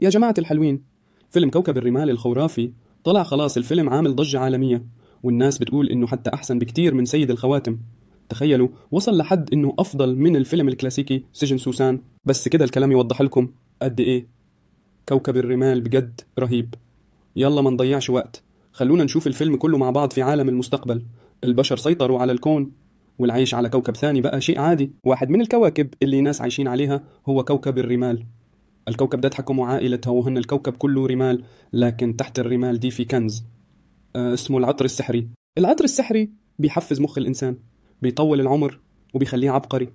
يا جماعة الحلوين، فيلم كوكب الرمال الخرافي طلع خلاص. الفيلم عامل ضجة عالمية، والناس بتقول إنه حتى أحسن بكتير من سيد الخواتم. تخيلوا وصل لحد إنه أفضل من الفيلم الكلاسيكي سجن سوسان. بس كده الكلام يوضح لكم قد إيه كوكب الرمال بجد رهيب. يلا ما نضيعش وقت، خلونا نشوف الفيلم كله مع بعض. في عالم المستقبل البشر سيطروا على الكون، والعيش على كوكب ثاني بقى شيء عادي. واحد من الكواكب اللي ناس عايشين عليها هو كوكب الرمال. الكوكب ده تحكمه عائلة هوهن، الكوكب كله رمال، لكن تحت الرمال دي في كنز اسمه العطر السحري. العطر السحري بيحفز مخ الإنسان، بيطول العمر وبيخليه عبقري.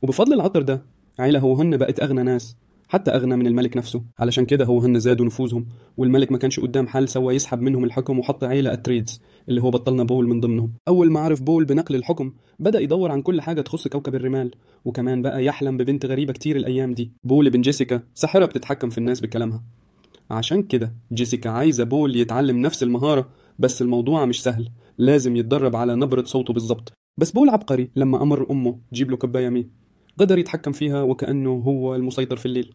وبفضل العطر ده عيلة هوهن بقت أغنى ناس، حتى أغنى من الملك نفسه. علشان كده هوهن زادوا نفوذهم، والملك ما كانش قدام حل سوى يسحب منهم الحكم وحط عيلة أتريدز اللي هو بطلنا بول من ضمنهم. أول ما عرف بول بنقل الحكم بدأ يدور عن كل حاجة تخص كوكب الرمال، وكمان بقى يحلم ببنت غريبة كتير الأيام دي. بول ابن جيسيكا ساحرة بتتحكم في الناس بكلامها، عشان كده جيسيكا عايزة بول يتعلم نفس المهارة، بس الموضوع مش سهل، لازم يتدرب على نبرة صوته بالظبط. بس بول عبقري، لما أمر أمه تجيب له كوباية مي قدر يتحكم فيها وكأنه هو المسيطر في الليل.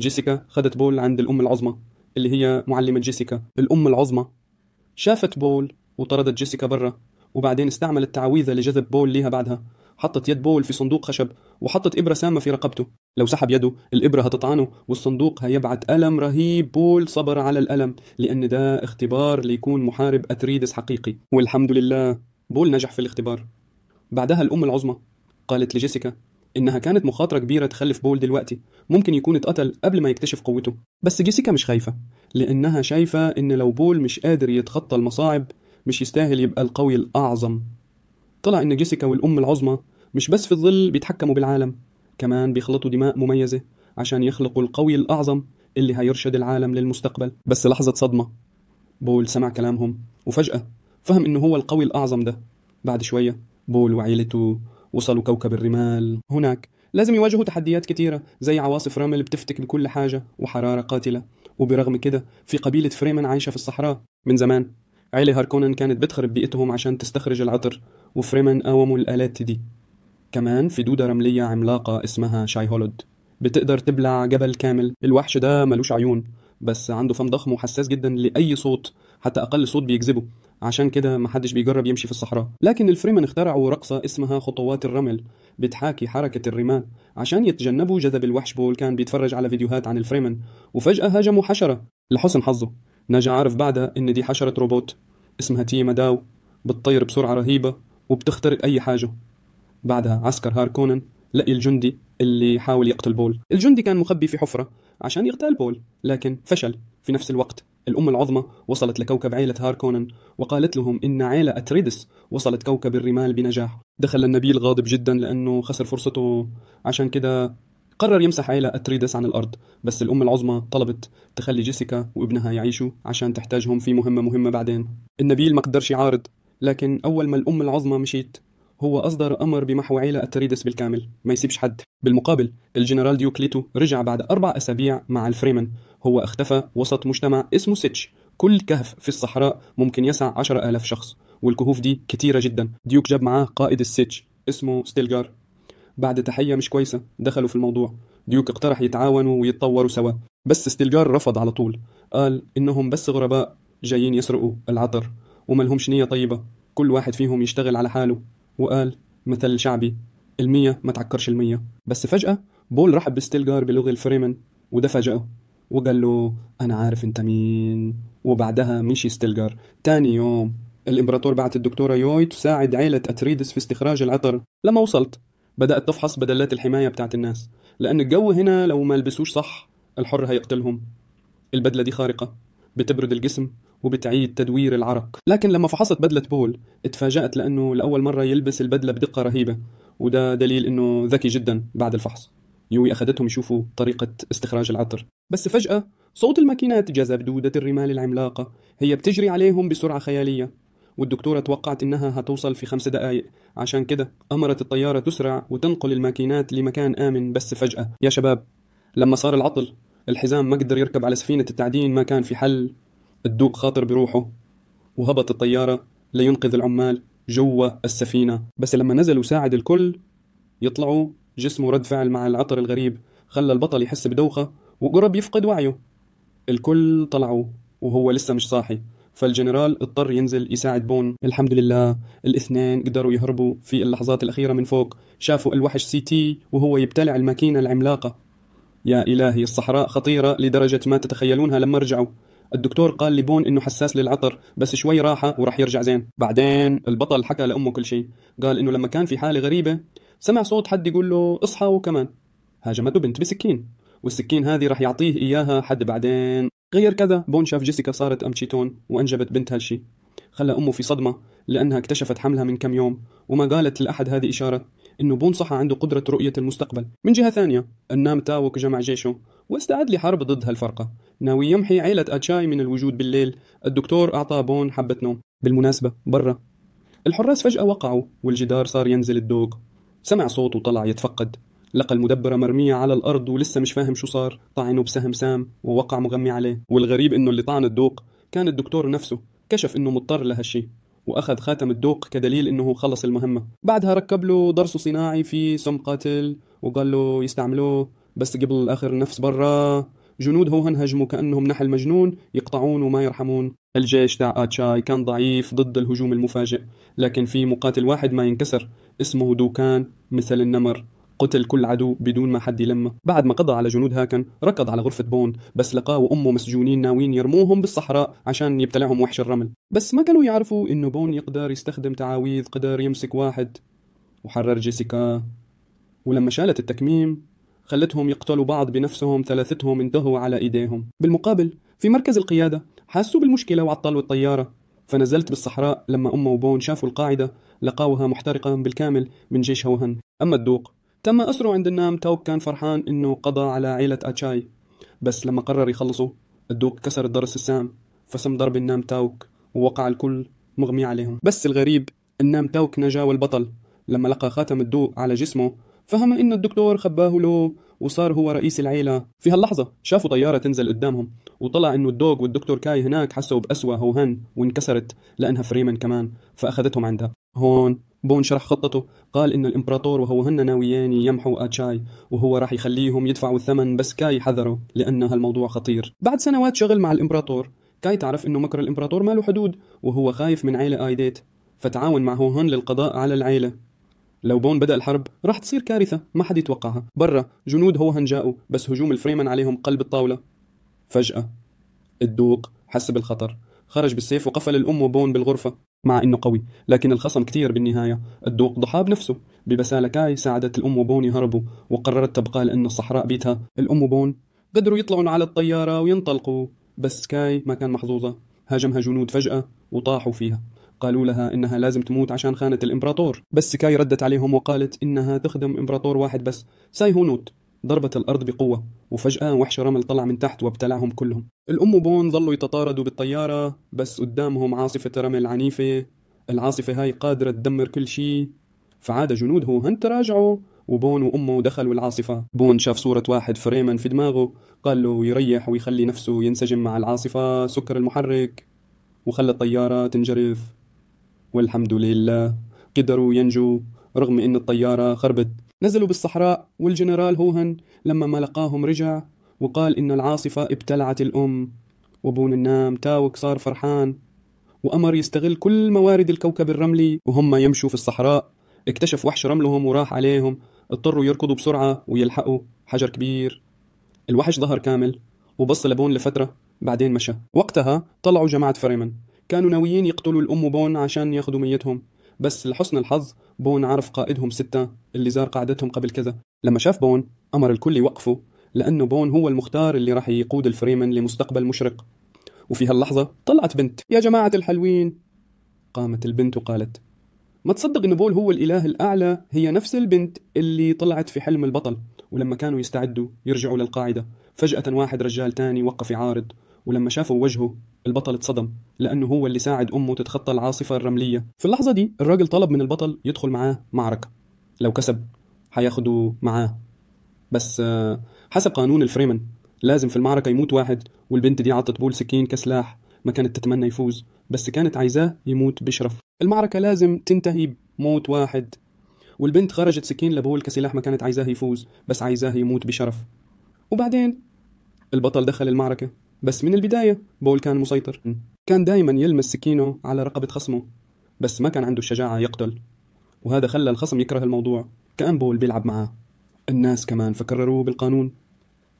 جيسيكا خدت بول عند الأم العظمى اللي هي معلمة جيسيكا. الأم العظمى شافت بول وطردت جيسيكا برا، وبعدين استعملت تعويذة لجذب بول ليها. بعدها حطت يد بول في صندوق خشب وحطت إبرة سامة في رقبته، لو سحب يده الإبرة هتطعنه والصندوق هيبعت ألم رهيب. بول صبر على الألم لأن ده اختبار ليكون محارب أتريدس حقيقي، والحمد لله بول نجح في الاختبار. بعدها الأم العظمى قالت لجيسيكا إنها كانت مخاطرة كبيرة تخلف بول دلوقتي، ممكن يكون اتقتل قبل ما يكتشف قوته. بس جيسيكا مش خايفة، لأنها شايفة إن لو بول مش قادر يتخطى المصاعب مش يستاهل يبقى القوي الأعظم. طلع إن جيسيكا والأم العظمى مش بس في الظل بيتحكموا بالعالم، كمان بيخلطوا دماء مميزة عشان يخلقوا القوي الأعظم اللي هيرشد العالم للمستقبل. بس لحظة صدمة، بول سمع كلامهم وفجأة فهم إنه هو القوي الأعظم ده. بعد شوية بول وعيلته وصلوا كوكب الرمال. هناك لازم يواجهوا تحديات كتيرة زي عواصف رمل بتفتك بكل حاجة وحرارة قاتلة. وبرغم كده في قبيلة فريمان عايشة في الصحراء من زمان. عيلة هاركونن كانت بتخرب بيئتهم عشان تستخرج العطر، وفريمان قاوموا الآلات دي. كمان في دودة رملية عملاقة اسمها شاي هولود بتقدر تبلع جبل كامل. الوحش ده ملوش عيون، بس عنده فم ضخم وحساس جدا لأي صوت، حتى أقل صوت بيجذبه، عشان كده محدش بيجرب يمشي في الصحراء. لكن الفريمان اخترعوا رقصة اسمها خطوات الرمل بتحاكي حركة الرمال عشان يتجنبوا جذب الوحش. بول كان بيتفرج على فيديوهات عن الفريمان وفجأة هاجموا حشرة. لحسن حظه نجا عارف بعدها إن دي حشرة روبوت اسمها تيما داو، بتطير بسرعة رهيبة وبتخترق أي حاجة. بعدها عسكر هاركونن لقي الجندي اللي حاول يقتل بول. الجندي كان مخبي في حفرة عشان يغتال بول، لكن فشل. في نفس الوقت الأم العظمى وصلت لكوكب عيلة هاركونن وقالت لهم إن عيلة أتريدس وصلت كوكب الرمال بنجاح. دخل النبيل غاضب جدا لأنه خسر فرصته، عشان كده قرر يمسح عيلة أتريدس عن الأرض. بس الأم العظمى طلبت تخلي جيسيكا وابنها يعيشوا عشان تحتاجهم في مهمة مهمة بعدين. النبيل ما قدرش يعارض، لكن أول ما الأم العظمى مشيت هو أصدر أمر بمحو عيلة أتريدس بالكامل، ما يسيبش حد. بالمقابل الجنرال ديوكليتو رجع بعد 4 أسابيع مع الفريمان. هو اختفى وسط مجتمع اسمه سيتش. كل كهف في الصحراء ممكن يسع 10,000 شخص، والكهوف دي كتيرة جدا. ديوك جاب معاه قائد السيتش اسمه ستيلجار. بعد تحية مش كويسة دخلوا في الموضوع. ديوك اقترح يتعاونوا ويتطوروا سوا، بس ستيلجار رفض على طول. قال إنهم بس غرباء جايين يسرقوا العطر وما لهمش نية طيبة، كل واحد فيهم يشتغل على حاله. وقال مثل شعبي، المية ما تعكرش المية. بس فجأة بول رحب بستيلجار بلغة الفريمان وده فاجأه وقال له أنا عارف أنت مين. وبعدها مشي ستيلجار. تاني يوم الإمبراطور بعت الدكتورة يوي تساعد عيلة أتريدس في استخراج العطر. لما وصلت بدأت تفحص بدلات الحماية بتاعت الناس، لأن الجو هنا لو ما لبسوش صح الحر هيقتلهم. البدلة دي خارقة، بتبرد الجسم وبتعيد تدوير العرق. لكن لما فحصت بدلة بول اتفاجأت لأنه لأول مرة يلبس البدلة بدقة رهيبة، وده دليل إنه ذكي جدا. بعد الفحص يوي أخذتهم يشوفوا طريقة استخراج العطر. بس فجأة صوت الماكينات جذب دودة الرمال العملاقة، هي بتجري عليهم بسرعة خيالية، والدكتورة توقعت إنها هتوصل في 5 دقايق، عشان كده أمرت الطيارة تسرع وتنقل الماكينات لمكان آمن. بس فجأة يا شباب لما صار العطل الحزام ما قدر يركب على سفينة التعدين، ما كان في حل. الدوق خاطر بروحه وهبط الطيارة لينقذ العمال جوا السفينة. بس لما نزل وساعد الكل يطلعوا، جسمه رد فعل مع العطر الغريب خلى البطل يحس بدوخة وقرب يفقد وعيه. الكل طلعوا وهو لسه مش صاحي، فالجنرال اضطر ينزل يساعد بون. الحمد لله الاثنين قدروا يهربوا في اللحظات الأخيرة من فوق. شافوا الوحش سيتي وهو يبتلع الماكينة العملاقة. يا إلهي، الصحراء خطيرة لدرجة ما تتخيلونها. لما رجعوا الدكتور قال لبون إنه حساس للعطر، بس شوي راحة وراح يرجع زين. بعدين البطل حكى لأمه كل شيء، قال إنه لما كان في حالة غريبة سمع صوت حد يقول له اصحى، وكمان هاجمته بنت بسكين، والسكين هذه راح يعطيه إياها حد بعدين. غير كذا بون شاف جيسيكا صارت أم تشيتون وأنجبت بنت. هالشي خلى أمه في صدمة لأنها اكتشفت حملها من كم يوم وما قالت لأحد. هذه إشارة إنه بون صحى عنده قدرة رؤية المستقبل. من جهة ثانية النام تاوك جمع جيشه واستعد لحرب ضد هالفرقة، ناوي يمحي عيلة أتشاي من الوجود. بالليل الدكتور أعطى بون حبة نوم. بالمناسبة برا الحراس فجأة وقعوا والجدار صار ينزل. الدوق سمع صوت وطلع يتفقد، لقى المدبرة مرمية على الأرض ولسه مش فاهم شو صار. طعنه بسهم سام ووقع مغمي عليه. والغريب إنه اللي طعن الدوق كان الدكتور نفسه، كشف إنه مضطر لهالشي وأخذ خاتم الدوق كدليل إنه خلص المهمة. بعدها ركب له ضرس صناعي في سم قاتل وقال له يستعملوه، بس قبل آخر نفس برا جنود هوهن هجموا كأنهم نحل مجنون، يقطعون وما يرحمون. الجيش تاع أتشاي كان ضعيف ضد الهجوم المفاجئ، لكن في مقاتل واحد ما ينكسر اسمه دوكان، مثل النمر، قتل كل عدو بدون ما حد يلمه. بعد ما قضى على جنود هاكن ركض على غرفة بون، بس لقاه وأمه مسجونين ناويين يرموهم بالصحراء عشان يبتلعهم وحش الرمل. بس ما كانوا يعرفوا إنه بون يقدر يستخدم تعاويذ، قدر يمسك واحد وحرر جيسيكا. ولما شالت التكميم خلتهم يقتلوا بعض بنفسهم، ثلاثتهم انتهوا على إيديهم. بالمقابل في مركز القيادة حسوا بالمشكلة وعطلوا الطيارة، فنزلت بالصحراء. لما أمه وبون شافوا القاعدة لقاوها محترقة بالكامل من جيش هوهن. أما الدوق تم أسره عند النام تاوك، كان فرحان إنه قضى على عيلة أتشاي، بس لما قرر يخلصه الدوق كسر الضرس السام، فسم ضرب النام تاوك ووقع الكل مغمي عليهم. بس الغريب النام تاوك نجا، والبطل لما لقى خاتم الدوق على جسمه فهم إن الدكتور خباه له وصار هو رئيس العيلة. في هاللحظة شافوا طيارة تنزل قدامهم، وطلع إنه الدوق والدكتور كاي هناك حسوا بأسوأ هوهن وانكسرت لأنها فريمن كمان، فأخذتهم عندها. هون بون شرح خطته، قال إن الإمبراطور وهوهن ناويين يمحوا أتشاي وهو راح يخليهم يدفعوا الثمن، بس كاي حذره لأن هالموضوع خطير. بعد سنوات شغل مع الإمبراطور كاي تعرف إنه مكر الإمبراطور ما له حدود وهو خايف من عيلة آيديت، فتعاون مع هوهن للقضاء على العيلة. لو بون بدأ الحرب راح تصير كارثة ما حد يتوقعها. برا جنود هوهن جاءوا، بس هجوم الفريمن عليهم قلب الطاولة. فجأة الدوق حس بالخطر، خرج بالسيف وقفل الأم وبون بالغرفة. مع إنه قوي لكن الخصم كتير. بالنهاية الدوق ضحى بنفسه. ببسالة كاي ساعدت الأم وبون يهربوا وقررت تبقى لأن الصحراء بيتها. الأم وبون قدروا يطلعوا على الطيارة وينطلقوا، بس كاي ما كان محظوظة، هاجمها جنود فجأة وطاحوا فيها. قالوا لها إنها لازم تموت عشان خانة الإمبراطور، بس كاي ردت عليهم وقالت إنها تخدم إمبراطور واحد بس، سايهونوت. ضربت الأرض بقوة وفجأة وحش رمل طلع من تحت وابتلعهم كلهم. الأم وبون ظلوا يتطاردوا بالطيارة، بس قدامهم عاصفة رمل عنيفة. العاصفة هاي قادرة تدمر كل شيء، فعاد جنود هوهن تراجعوا وبون وأمه دخلوا العاصفة. بون شاف صورة واحد فريمن في دماغه، قال له يريح ويخلي نفسه ينسجم مع العاصفة. سكر المحرك وخلى الطيارة تنجرف، والحمد لله قدروا ينجوا رغم إن الطيارة خربت. نزلوا بالصحراء والجنرال هوهن لما ما لقاهم رجع وقال إن العاصفة ابتلعت الأم. وبون النام تاوك صار فرحان وأمر يستغل كل موارد الكوكب الرملي. وهم يمشوا في الصحراء اكتشف وحش رملهم وراح عليهم، اضطروا يركضوا بسرعة ويلحقوا حجر كبير. الوحش ظهر كامل وبص لبون لفترة بعدين مشى. وقتها طلعوا جماعة فريمن، كانوا ناويين يقتلوا الأم وبون عشان ياخذوا ميتهم، بس لحسن الحظ بون عرف قائدهم 6 اللي زار قاعدتهم قبل كذا. لما شاف بون أمر الكل يوقفوا، لأنه بون هو المختار اللي راح يقود الفريمن لمستقبل مشرق. وفي هاللحظة طلعت بنت. يا جماعة الحلوين، قامت البنت وقالت ما تصدق إن بول هو الإله الأعلى. هي نفس البنت اللي طلعت في حلم البطل. ولما كانوا يستعدوا يرجعوا للقاعدة فجأة واحد رجال تاني وقف يعارض، ولما شافوا وجهه البطل اتصدم لأنه هو اللي ساعد أمه تتخطى العاصفة الرملية. في اللحظة دي الراجل طلب من البطل يدخل معاه معركة، لو كسب هياخده معاه، بس حسب قانون الفريمن لازم في المعركة يموت واحد، والبنت دي عطت بول سكين كسلاح. ما كانت تتمنى يفوز بس كانت عايزاه يموت بشرف. المعركة لازم تنتهي بموت واحد، والبنت خرجت سكين لبول كسلاح، ما كانت عايزاه يفوز بس عايزاه يموت بشرف. وبعدين البطل دخل المعركة بس من البداية بول كان مسيطر، كان دايما يلمس سكينه على رقبة خصمه، بس ما كان عنده الشجاعة يقتل، وهذا خلى الخصم يكره الموضوع، كأن بول بيلعب معاه. الناس كمان فكرروا بالقانون،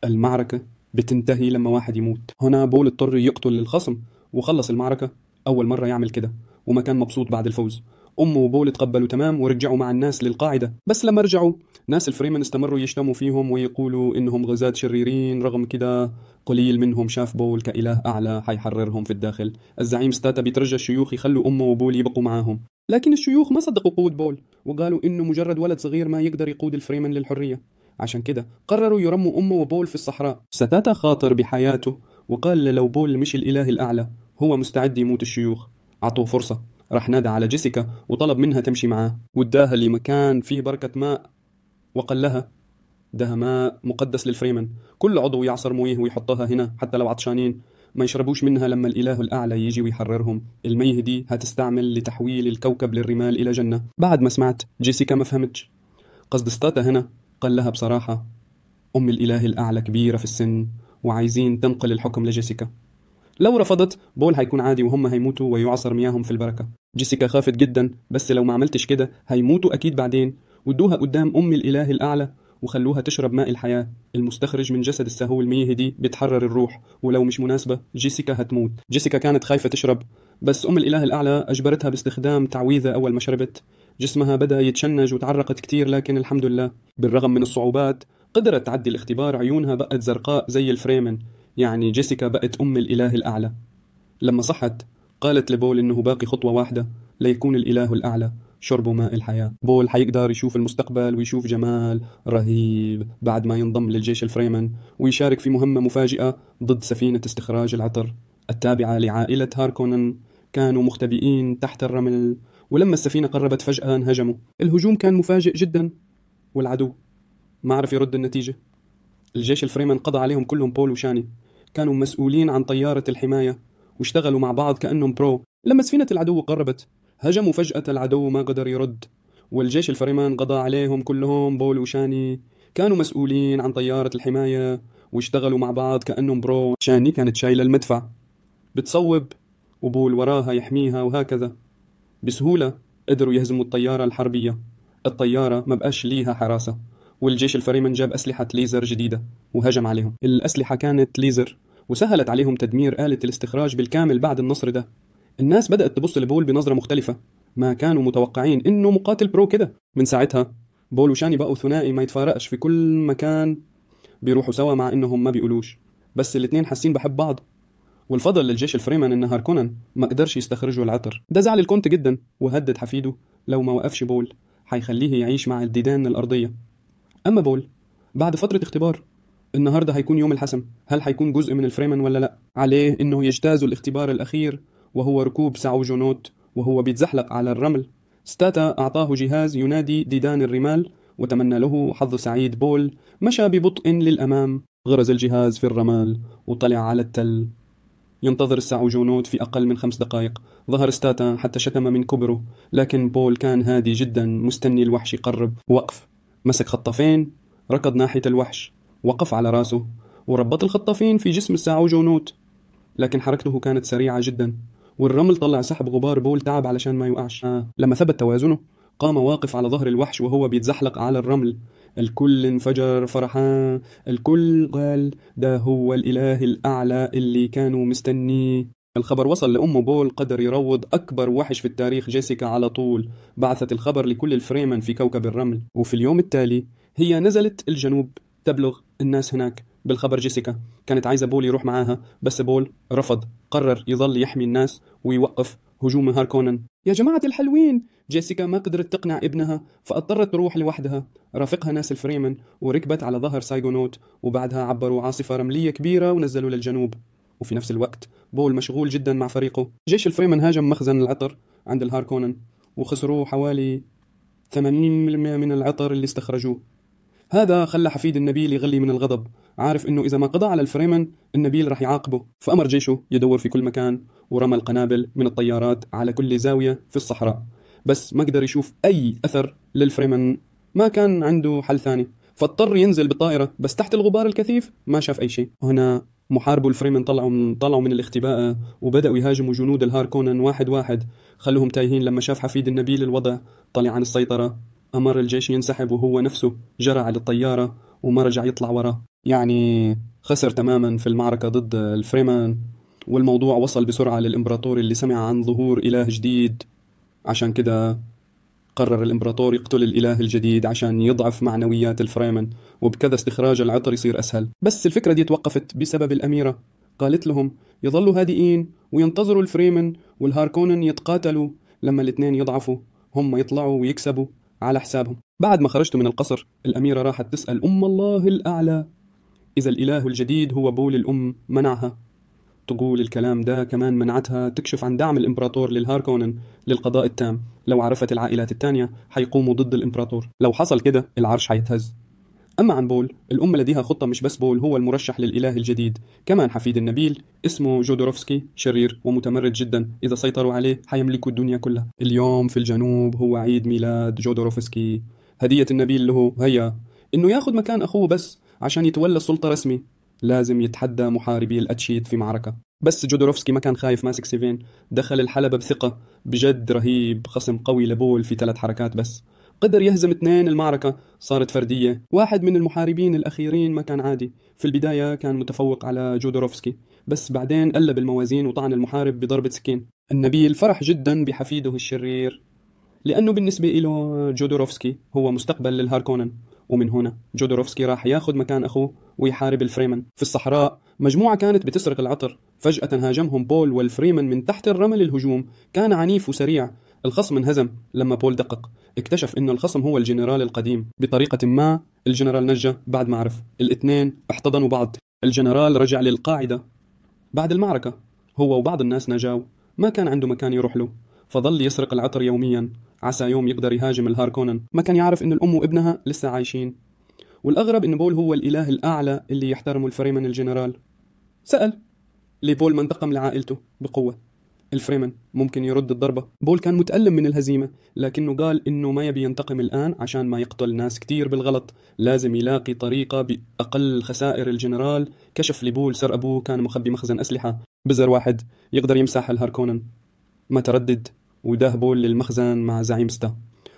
المعركة بتنتهي لما واحد يموت. هنا بول اضطر يقتل الخصم وخلص المعركة، أول مرة يعمل كده، وما كان مبسوط بعد الفوز. أمه وبول تقبلوا تمام ورجعوا مع الناس للقاعدة، بس لما رجعوا ناس الفريمن استمروا يشتموا فيهم ويقولوا إنهم غزاة شريرين. رغم كده قليل منهم شاف بول كإله أعلى حيحررهم في الداخل. الزعيم ستاتا بيترجى الشيوخ يخلوا أمه وبول يبقوا معاهم، لكن الشيوخ ما صدقوا قوة بول وقالوا إنه مجرد ولد صغير ما يقدر يقود الفريمن للحرية. عشان كده قرروا يرموا أمه وبول في الصحراء. ستاتا خاطر بحياته وقال لو بول مش الإله الأعلى هو مستعد يموت. الشيوخ عطوه فرصة، راح نادى على جيسيكا وطلب منها تمشي معاه، وداها لمكان فيه بركة ماء وقال لها ده ماء مقدس للفريمن، كل عضو يعصر مويه ويحطها هنا حتى لو عطشانين ما يشربوش منها لما الإله الأعلى يجي ويحررهم. المية دي هتستعمل لتحويل الكوكب للرمال إلى جنة. بعد ما سمعت جيسيكا ما فهمتش قصد ستاتا هنا، قال لها بصراحة أم الإله الأعلى كبيرة في السن وعايزين تنقل الحكم لجيسيكا، لو رفضت بول هيكون عادي وهم هيموتوا ويعصر مياهم في البركة. جيسيكا خافت جدا، بس لو ما عملتش كده هيموتوا أكيد بعدين. ودوها قدام أم الإله الأعلى وخلوها تشرب ماء الحياة المستخرج من جسد السهول. المية دي بتحرر الروح، ولو مش مناسبة جيسيكا هتموت. جيسيكا كانت خايفة تشرب، بس أم الإله الأعلى أجبرتها باستخدام تعويذة. أول ما شربت جسمها بدأ يتشنج وتعرقت كتير، لكن الحمد لله بالرغم من الصعوبات قدرت تعدي الاختبار. عيونها بقت زرقاء زي الفريمن، يعني جيسيكا بقت أم الإله الأعلى. لما صحت قالت لبول إنه باقي خطوة واحدة ليكون الإله الأعلى، شرب ماء الحياة. بول حيقدر يشوف المستقبل ويشوف جمال رهيب بعد ما ينضم للجيش الفريمن ويشارك في مهمة مفاجئة ضد سفينة استخراج العطر التابعة لعائلة هاركونن. كانوا مختبئين تحت الرمل، ولما السفينة قربت فجأة انهجموا. الهجوم كان مفاجئ جدا والعدو ما عرف يرد النتيجة. الجيش الفريمن قضى عليهم كلهم. بول وشاني كانوا مسؤولين عن طيارة الحماية واشتغلوا مع بعض كأنهم pro. لما سفينة العدو قربت هجموا فجأة، العدو ما قدر يرد والجيش الفريمان قضى عليهم كلهم. بول وشاني كانوا مسؤولين عن طيارة الحماية واشتغلوا مع بعض كأنهم pro. شاني كانت شايلة المدفع بتصوب وبول وراها يحميها، وهكذا بسهولة قدروا يهزموا الطيارة الحربية. الطيارة ما بقاش ليها حراسة، والجيش الفريمن جاب أسلحة ليزر جديدة وهجم عليهم. الأسلحة كانت ليزر وسهلت عليهم تدمير آلة الاستخراج بالكامل. بعد النصر ده الناس بدأت تبص لبول بنظرة مختلفة، ما كانوا متوقعين إنه مقاتل pro كده. من ساعتها بول وشاني بقوا ثنائي ما يتفارقش، في كل مكان بيروحوا سوا مع إنهم ما بيقولوش، بس الاتنين حاسين بحب بعض. والفضل للجيش الفريمان إن هاركونن ما قدرش يستخرجوا العطر ده. زعل الكونت جدا وهدد حفيده لو ما وقفش بول هيخليه يعيش مع الديدان الأرضية. أما بول بعد فترة اختبار النهاردة هيكون يوم الحسم، هل هيكون جزء من الفريمان ولا لا؟ عليه إنه يجتاز الاختبار الأخير وهو ركوب ساوجونوت وهو بيتزحلق على الرمل. ستاتا أعطاه جهاز ينادي ديدان الرمال وتمنى له حظ سعيد. بول مشى ببطء للأمام، غرز الجهاز في الرمال وطلع على التل ينتظر الساوجونوت. في أقل من 5 دقائق ظهر ستاتا حتى شتم من كبره، لكن بول كان هادي جدا مستني الوحش يقرب. وقف، مسك خطافين، ركض ناحية الوحش، وقف على راسه وربط الخطافين في جسم الساوجونوت، لكن حركته كانت سريعة جدا والرمل طلع سحب غبار. بول تعب علشان ما يوقعش. لما ثبت توازنه قام واقف على ظهر الوحش وهو بيتزحلق على الرمل. الكل انفجر فرحان، الكل قال ده هو الإله الأعلى اللي كانوا مستنيه. الخبر وصل لأم بول، قدر يروض أكبر وحش في التاريخ جيسيكا على طول. بعثت الخبر لكل الفريمان في كوكب الرمل، وفي اليوم التالي هي نزلت الجنوب تبلغ الناس هناك بالخبر. جيسيكا كانت عايزة بول يروح معاها، بس بول رفض، قرر يظل يحمي الناس ويوقف هجوم هاركونن. يا جماعة الحلوين، جيسيكا ما قدرت تقنع ابنها فاضطرت تروح لوحدها. رافقها ناس الفريمن وركبت على ظهر سايجونوت، وبعدها عبروا عاصفة رملية كبيرة ونزلوا للجنوب. وفي نفس الوقت بول مشغول جدا مع فريقه. جيش الفريمن هاجم مخزن العطر عند الهاركونن وخسروا حوالي 80% من العطر اللي استخرجوه. هذا خلى حفيد النبيل يغلي من الغضب، عارف انه اذا ما قضى على الفريمن النبيل راح يعاقبه، فأمر جيشه يدور في كل مكان ورمى القنابل من الطيارات على كل زاوية في الصحراء، بس ما قدر يشوف اي اثر للفريمن. ما كان عنده حل ثاني فاضطر ينزل بالطائرة، بس تحت الغبار الكثيف ما شاف اي شيء. هنا محاربو الفريمن طلعوا من الاختباء وبدأوا يهاجموا جنود الهاركونن واحد واحد، خلوهم تايهين. لما شاف حفيد النبيل الوضع طلع عن السيطرة، أمر الجيش ينسحب، وهو نفسه جرى على الطيارة وما رجع يطلع وراه. يعني خسر تماما في المعركة ضد الفريمان. والموضوع وصل بسرعة للإمبراطور اللي سمع عن ظهور إله جديد، عشان كده قرر الإمبراطور يقتل الإله الجديد عشان يضعف معنويات الفريمن، وبكذا استخراج العطر يصير أسهل. بس الفكرة دي توقفت بسبب الأميرة، قالت لهم يظلوا هادئين وينتظروا الفريمن والهاركونن يتقاتلوا، لما الاثنين يضعفوا هم يطلعوا ويكسبوا على حسابهم. بعد ما خرجت من القصر، الأميرة راحت تسأل أم الله الأعلى إذا الإله الجديد هو بول. الأم منعها تقول الكلام ده، كمان منعتها تكشف عن دعم الإمبراطور للهاركونن للقضاء التام. لو عرفت العائلات التانية حيقوموا ضد الإمبراطور، لو حصل كده العرش حيتهز. أما عن بول، الأم لديها خطة. مش بس بول هو المرشح للإله الجديد، كمان حفيد النبيل اسمه جودوروفسكي، شرير ومتمرد جدا، إذا سيطروا عليه حيملكوا الدنيا كلها. اليوم في الجنوب هو عيد ميلاد جودوروفسكي. هدية النبيل له هي إنه ياخذ مكان أخوه بس عشان يتولى السلطة رسمي. لازم يتحدى محاربي الأتشيت في معركة. بس جودوروفسكي ما كان خايف، ماسك سيفين، دخل الحلبة بثقة بجد رهيب، خصم قوي لبول في 3 حركات بس قدر يهزم 2. المعركة صارت فردية. واحد من المحاربين الأخيرين ما كان عادي، في البداية كان متفوق على جودوروفسكي، بس بعدين قلب الموازين وطعن المحارب بضربة سكين. النبيل فرح جدا بحفيده الشرير، لأنه بالنسبة له جودوروفسكي هو مستقبل للهاركونن، ومن هنا جودوروفسكي راح ياخذ مكان أخوه ويحارب الفريمن. في الصحراء مجموعة كانت بتسرق العطر، فجأة هاجمهم بول والفريمن من تحت الرمل. الهجوم كان عنيف وسريع، الخصم انهزم. لما بول دقق اكتشف انه الخصم هو الجنرال القديم. بطريقة ما الجنرال نجا بعد ما عرف. الاثنين احتضنوا بعض. الجنرال رجع للقاعدة بعد المعركة، هو وبعض الناس نجاوا، ما كان عنده مكان يروح له، فظل يسرق العطر يوميا عسى يوم يقدر يهاجم الهاركونن. ما كان يعرف ان الام وابنها لسه عايشين. والاغرب ان بول هو الاله الاعلى اللي يحترمه الفريمن. الجنرال سأل ليه بول ما انتقم لعائلته بقوة. الفريمن ممكن يرد الضربة. بول كان متألم من الهزيمة، لكنه قال إنه ما يبي ينتقم الآن عشان ما يقتل ناس كتير بالغلط، لازم يلاقي طريقة بأقل خسائر. الجنرال كشف لبول سر أبوه، كان مخبي مخزن أسلحة بزر واحد يقدر يمسح الهاركونن. ما تردد وداه بول للمخزن مع زعيم ستا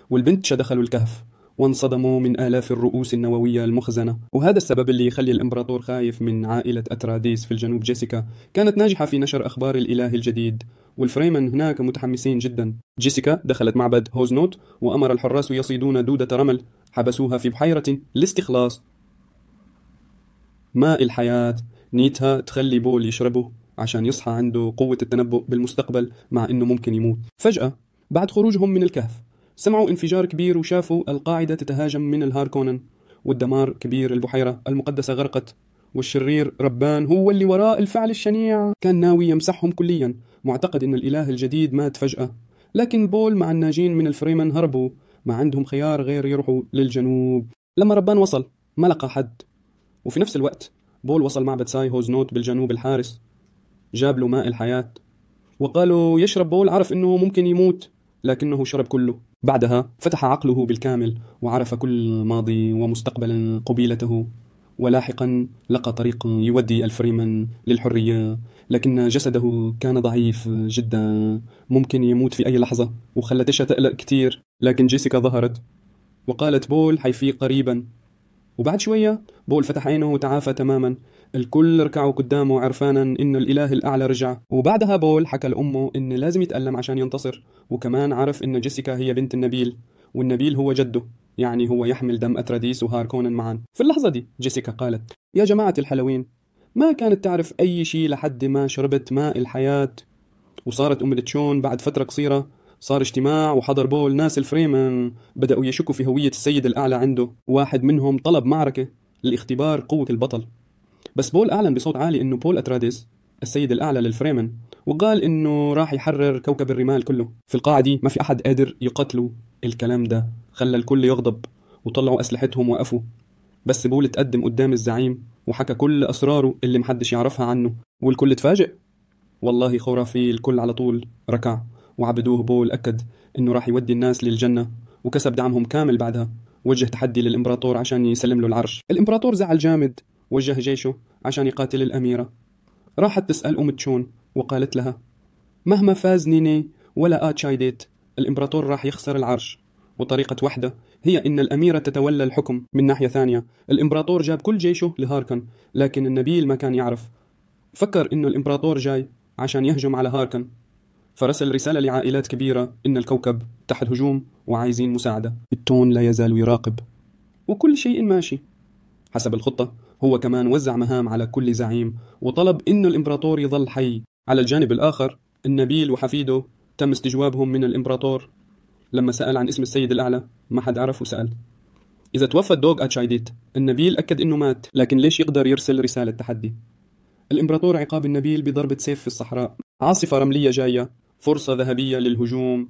والبنت. دخلوا الكهف وانصدموا من آلاف الرؤوس النووية المخزنة، وهذا السبب اللي يخلي الإمبراطور خايف من عائلة أتراديس في الجنوب. جيسيكا كانت ناجحة في نشر أخبار الإله الجديد، والفريمن هناك متحمسين جدا. جيسيكا دخلت معبد هوزنوت وأمر الحراس يصيدون دودة رمل، حبسوها في بحيرة لاستخلاص ماء الحياة. نيتها تخلي بول يشربه عشان يصحى عنده قوة التنبؤ بالمستقبل، مع إنه ممكن يموت. فجأة بعد خروجهم من الكهف سمعوا انفجار كبير وشافوا القاعدة تتهاجم من الهاركونن، والدمار كبير. البحيرة المقدسة غرقت، والشرير ربان هو اللي وراء الفعل الشنيع، كان ناوي يمسحهم كليا، معتقد إن الإله الجديد مات فجأة. لكن بول مع الناجين من الفريمن هربوا، ما عندهم خيار غير يروحوا للجنوب. لما ربان وصل ما لقى حد، وفي نفس الوقت بول وصل معبد ساي هوزنوت بالجنوب. الحارس جاب له ماء الحياة وقالوا يشرب. بول عرف إنه ممكن يموت، لكنه شرب كله. بعدها فتح عقله بالكامل وعرف كل ماضي ومستقبل قبيلته، ولاحقا لقى طريق يودي الفريمن للحرية، لكن جسده كان ضعيف جدا، ممكن يموت في أي لحظة، وخلى تيشا تقلق كتير. لكن جيسيكا ظهرت وقالت بول حيفيق قريبا، وبعد شوية بول فتح عينه وتعافى تماما. الكل ركعوا قدامه عرفانا إنه الإله الأعلى رجع. وبعدها بول حكى لأمه إنه لازم يتألم عشان ينتصر، وكمان عرف إن جيسيكا هي بنت النبيل، والنبيل هو جده، يعني هو يحمل دم أتراديس وهاركونن معا. في اللحظة دي جيسيكا قالت يا جماعة الحلوين، ما كانت تعرف أي شيء لحد ما شربت ماء الحياة وصارت أم تشون. بعد فترة قصيرة صار اجتماع وحضر بول. ناس الفريمن بدأوا يشكوا في هوية السيد الأعلى عنده. واحد منهم طلب معركة لاختبار قوة البطل، بس بول أعلن بصوت عالي إنه بول أتراديس السيد الأعلى للفريمن، وقال إنه راح يحرر كوكب الرمال كله. في القاعة دي ما في أحد قادر يقتله. الكلام ده خلى الكل يغضب وطلعوا أسلحتهم وقفوا. بس بول اتقدم قدام الزعيم وحكى كل أسراره اللي محدش يعرفها عنه، والكل اتفاجئ. والله خرافي، الكل على طول ركع وعبدوه. بول أكد إنه راح يودي الناس للجنة وكسب دعمهم كامل. بعدها وجه تحدي للإمبراطور عشان يسلم له العرش. الإمبراطور زعل جامد، وجه جيشه عشان يقاتل الأميرة. راحت تسأل أم تشون وقالت لها مهما فاز نيني ولا أتشايديت الإمبراطور راح يخسر العرش، وطريقة واحدة هي إن الأميرة تتولى الحكم. من ناحية ثانية الإمبراطور جاب كل جيشه لهاركن، لكن النبيل ما كان يعرف، فكر إنه الإمبراطور جاي عشان يهجم على هاركن، فرسل رسالة لعائلات كبيرة إن الكوكب تحت هجوم وعايزين مساعدة. التون لا يزال يراقب وكل شيء ماشي حسب الخطة. هو كمان وزع مهام على كل زعيم وطلب إنه الإمبراطور يظل حي. على الجانب الآخر النبيل وحفيده تم استجوابهم من الإمبراطور. لما سأل عن اسم السيد الأعلى ما حد عرف، وسأل إذا توفى الدوق أتشايديت. النبيل أكد إنه مات، لكن ليش يقدر يرسل رسالة تحدي؟ الإمبراطور عقاب النبيل بضربة سيف في الصحراء. عاصفة رملية جاية، فرصة ذهبية للهجوم.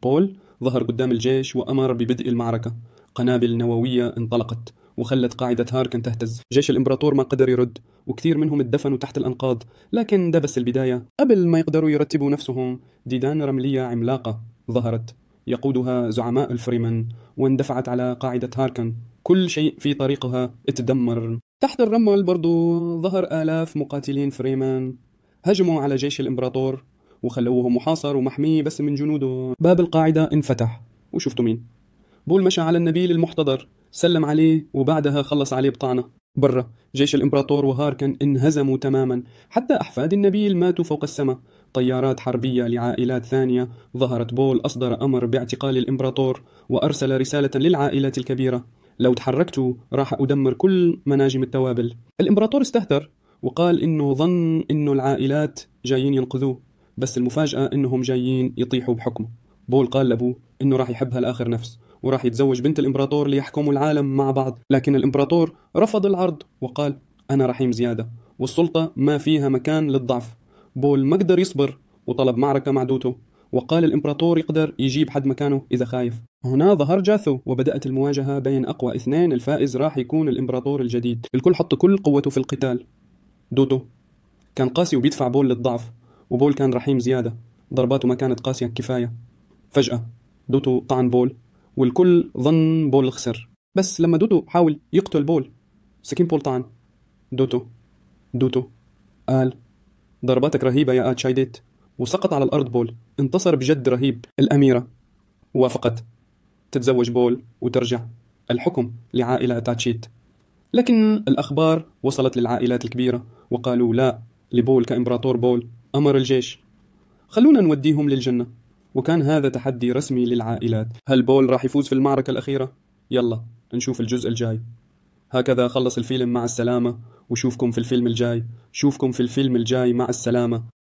بول ظهر قدام الجيش وأمر ببدء المعركة. قنابل نووية انطلقت وخلت قاعدة هاركن تهتز. جيش الإمبراطور ما قدر يرد، وكثير منهم اتدفنوا تحت الأنقاض، لكن ده بس البداية. قبل ما يقدروا يرتبوا نفسهم ديدان رملية عملاقة ظهرت يقودها زعماء الفريمان واندفعت على قاعدة هاركن. كل شيء في طريقها اتدمر. تحت الرمل برضو ظهر آلاف مقاتلين فريمان، هجموا على جيش الإمبراطور وخلوه محاصر ومحمي بس من جنوده. باب القاعدة انفتح وشفتوا مين؟ بول مشى على النبيل المحتضر، سلم عليه وبعدها خلص عليه بطعنة. برا جيش الإمبراطور وهاركن انهزموا تماما، حتى أحفاد النبيل ماتوا فوق السماء. طيارات حربية لعائلات ثانية ظهرت. بول أصدر أمر باعتقال الإمبراطور وأرسل رسالة للعائلات الكبيرة: لو تحركتوا راح أدمر كل مناجم التوابل. الإمبراطور استهتر وقال إنه ظن إنه العائلات جايين ينقذوه، بس المفاجأة إنهم جايين يطيحوا بحكمه. بول قال لأبوه إنه راح يحبها لآخر نفس وراح يتزوج بنت الإمبراطور ليحكموا العالم مع بعض، لكن الإمبراطور رفض العرض وقال أنا رحيم زيادة والسلطة ما فيها مكان للضعف. بول ما قدر يصبر وطلب معركة مع دوتو، وقال الإمبراطور يقدر يجيب حد مكانه إذا خايف. هنا ظهر جاثو وبدأت المواجهة بين أقوى اثنين، الفائز راح يكون الإمبراطور الجديد. الكل حط كل قوته في القتال. دوتو كان قاسي وبيدفع بول للضعف، وبول كان رحيم زيادة، ضرباته ما كانت قاسية كفاية. فجأة دوتو طعن بول والكل ظن بول خسر، بس لما دوتو حاول يقتل بول سكين بول طعن دوتو. دوتو قال ضرباتك رهيبة يا أتشايديت، وسقط على الأرض. بول انتصر بجد رهيب. الأميرة وافقت تتزوج بول وترجع الحكم لعائلة تاتشيت، لكن الأخبار وصلت للعائلات الكبيرة وقالوا لا لبول كإمبراطور. بول أمر الجيش خلونا نوديهم للجنة، وكان هذا تحدي رسمي للعائلات. هل بول راح يفوز في المعركة الأخيرة؟ يلا نشوف الجزء الجاي. هكذا خلص الفيلم، مع السلامة، وشوفكم في الفيلم الجاي. شوفكم في الفيلم الجاي، مع السلامة.